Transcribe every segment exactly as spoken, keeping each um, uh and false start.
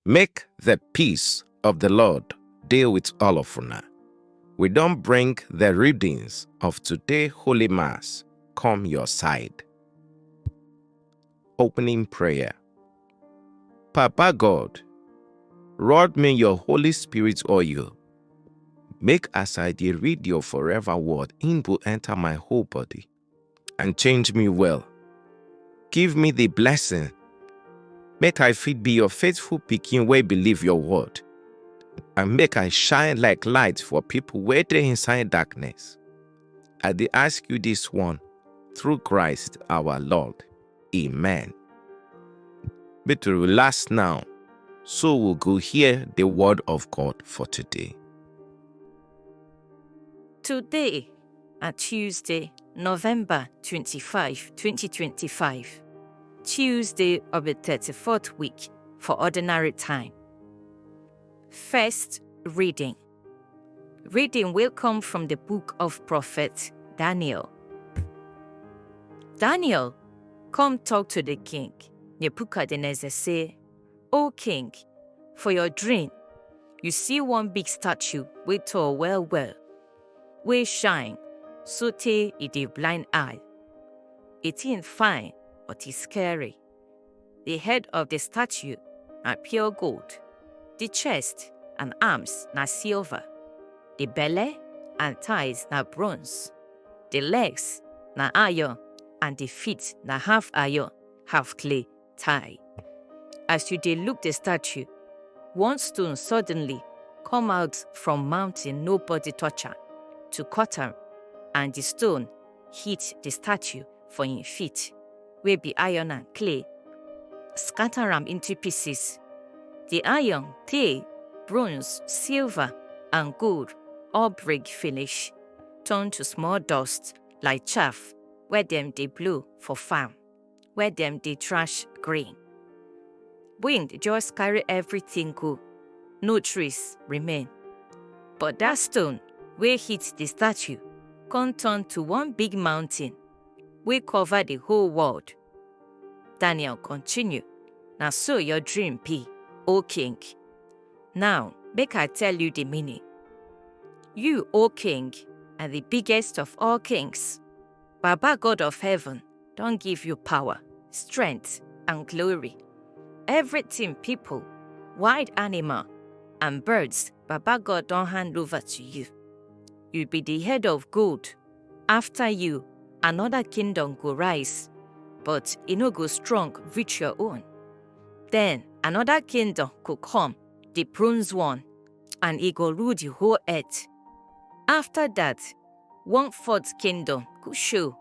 Make the peace of the Lord deal with all of una. We don't bring the readings of today Holy Mass come your side. Opening prayer. Papa God, rod me your Holy Spirit oil. Make as I dey read your forever word, im go enter my whole body and change me well. Give me the blessing. Make I fit be your faithful pikin wey believe your word. And make I shine like light for people wey dey inside darkness. I dey ask you this one through Christ our Lord. Amen. Make to relax now, so we'll go hear the word of God for today. Today, at Tuesday, November twenty-five, twenty twenty-five, Tuesday of the thirty-fourth week for ordinary time. First reading. Reading will come from the book of prophet Daniel. Daniel come talk to the king, Nebuchadnezzar, say, "O king, for your dream, you see one big statue wey tall well well, wey shine, sotey e dey blind eye. E thing fine, but e scary. The head of the statue na pure gold. The chest and arms na silver. The belle and thighs na bronze. The legs na iron, and the feet na half iron, half clay tie. As you dey look the statue, one stone suddenly come out from mountain, nobody touch am, to cut am, and the stone hit the statue for im feet, wey be iron and clay, scatter am into pieces. The iron, clay, bronze, silver, and gold all break finish, turn to small dust like chaff wey dem dey blow for farm, where dem dey trash grain. Wind just carry everything go, no trace remain. But that stone wey hit the statue come turn to one big mountain wey cover the whole world." Daniel continue, "Na so your dream be, O king. Now, make I tell you the meaning. You, O king, are the biggest of all kings. Baba God of heaven don give you power, strength, and glory. Everything, people, wild animal, and birds, Baba God don hand over to you. You be the head of gold. After you, another kingdom go rise, but e no go strong reach your own. Then another kingdom go come, the bronze one, and e go rule the whole earth. After that, one fourth kingdom go show,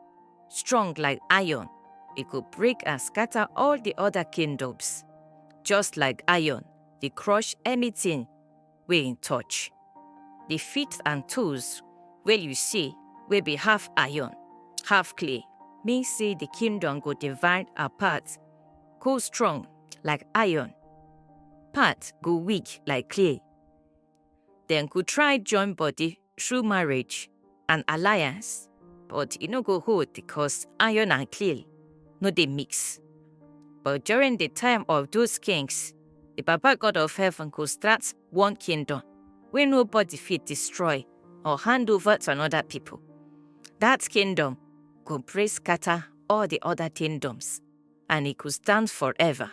strong like iron. E go break and scatter all the other kingdoms. Just like iron dey crush anything wey e touch. The feet and toes wey you see, wey be half iron, half clay, mean say the kingdom go divide apart, go strong like iron. Part go weak like clay. Dem go try join body through marriage and alliance, but e no go hold because iron and clay no dey mix. But during the time of those kings, the Baba God of heaven go start one kingdom wey nobody fit destroy or hand over to another people. That kingdom go break scatter all the other kingdoms, and e go stand forever.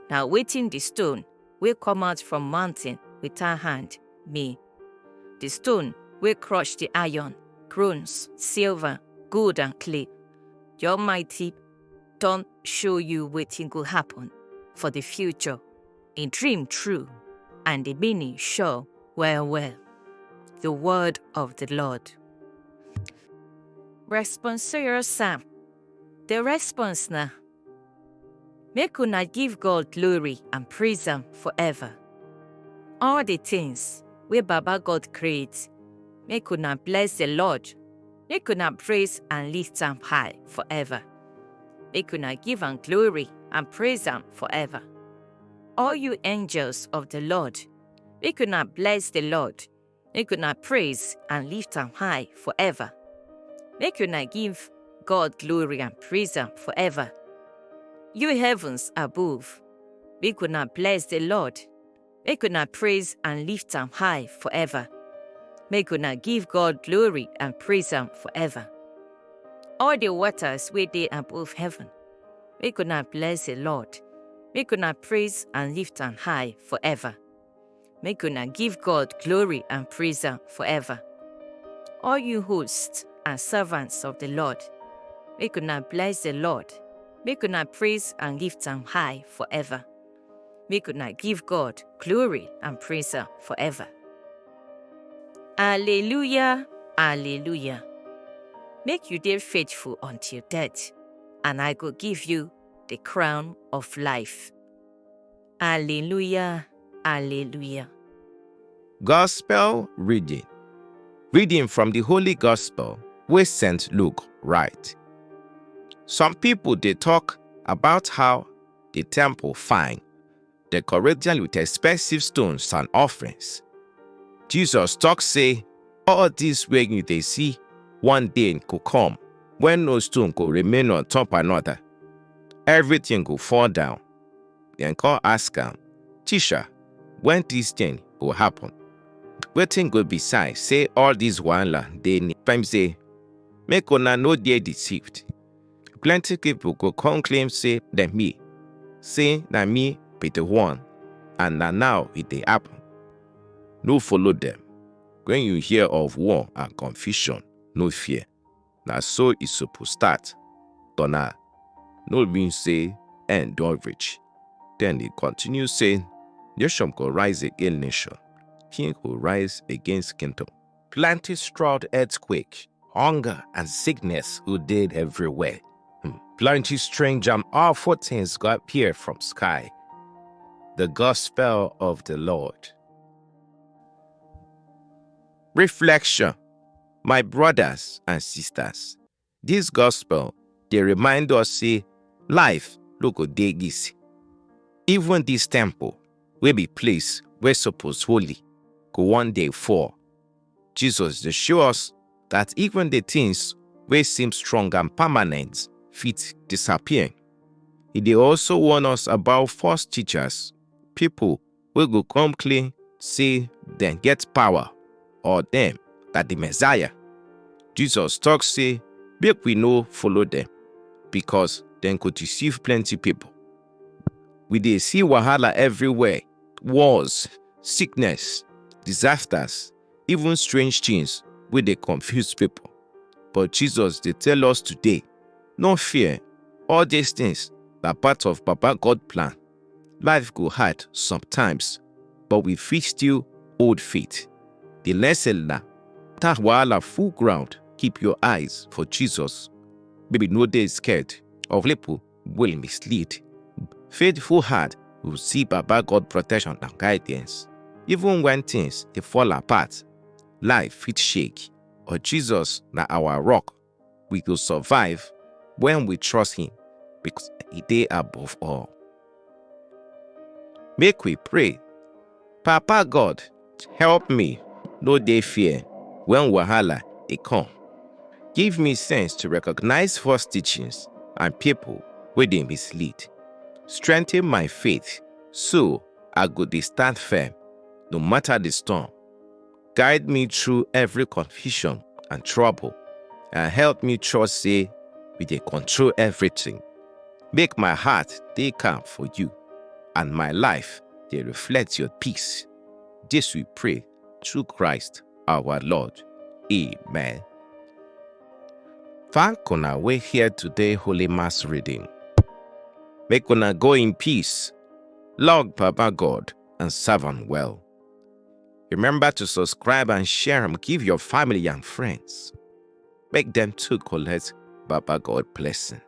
Na wetin the stone wey come out from mountain without hand mean. The stone wey crush the iron, bronze, silver, gold, and clay. The Almighty don show you wetin go happen for the future. In dream true, and the meaning sure well well." The word of the Lord. Responsorial Psalm. The response na: "Make una give God glory and praise am forever. All the things wey Baba God create, make una bless the Lord. Make una praise and lift am high forever. Make una give am glory and praise am forever. All you angels of the Lord, make una bless the Lord. Make una praise and lift am high forever. Make una give God glory and praise am forever. You heavens above, Make una bless the Lord. Make una praise and lift am high forever. Make una give God glory and praise am forever. All the waters wey dey above heaven, make una bless the Lord. Make una praise and lift am high forever. Make una give God glory and praise am forever. All you hosts and servants of the Lord, make una bless the Lord. Make una praise and lift am high forever. Make una give God glory and praise am forever. Alleluia, alleluia. Make you dey faithful until death, and I go give you the crown of life. Alleluia, alleluia. Gospel reading. Reading from the Holy Gospel wey Saint Luke write. Some people dey talk about how the temple fine, decorated with expensive stones and offerings. Jesus talk say, all this wey you dey see, one day go come when no stone go remain on top another. Everything go fall down. Dem come ask am, teacher, when this thing go happen? Wetin go be sign say all this wahala dey near? Time say, make una no dey deceived. Plenty people go come claim say dem me, say na me be the one, and na now e dey happen. No follow dem. When you hear of war and confusion, no fear. Na so e suppose start. But na no mean say end don reach. Then e continue say, nation go rise against nation, king go rise against kingdom. Plenty strong earthquake, hunger and sickness go dey everywhere. Hmm. Plenty strange and awful things go appear from sky. The gospel of the Lord. Reflection. My brothers and sisters, this gospel dey remind us say life no go dey easy. Even this temple, wey be place wey suppose holy, go one day fall. Jesus dey show us that even the things wey seem strong and permanent fit disappear. E dey also warn us about false teachers, people wey go come claim say dem get power, or dem na the Messiah. Jesus talk say make we no follow dem, because dem go deceive plenty people. We dey see wahala everywhere, wars, sickness, disasters, even strange things wey dey confuse people. But Jesus dey tell us today, no fear, all these things na part of Baba God plan. Life go hard sometimes, but we fit still hold faith. The lesson na, that wahala full ground, keep your eyes for Jesus. Make we no dey scared of people wey mislead. Faithful heart will see Baba God protection and guidance. Even when things dey fall apart, life fit shake, but Jesus na our rock. We go survive when we trust him, because he dey above all. Make we pray. Papa God, help me no dey fear when wahala dey come. Give me sense to recognize false teachings and people wey dey mislead. Strengthen my faith so I go dey stand firm no matter the storm. Guide me through every confusion and trouble, and help me trust say you dey control everything. Make my heart dey calm for you, and my life dey reflect your peace. This we pray through Christ our Lord. Amen. Thank una wey hear today Holy Mass reading. Make una go in peace. Lord Baba God and serve am well. Remember to subscribe and share am give your family and friends. Make dem too collect Baba God blessing.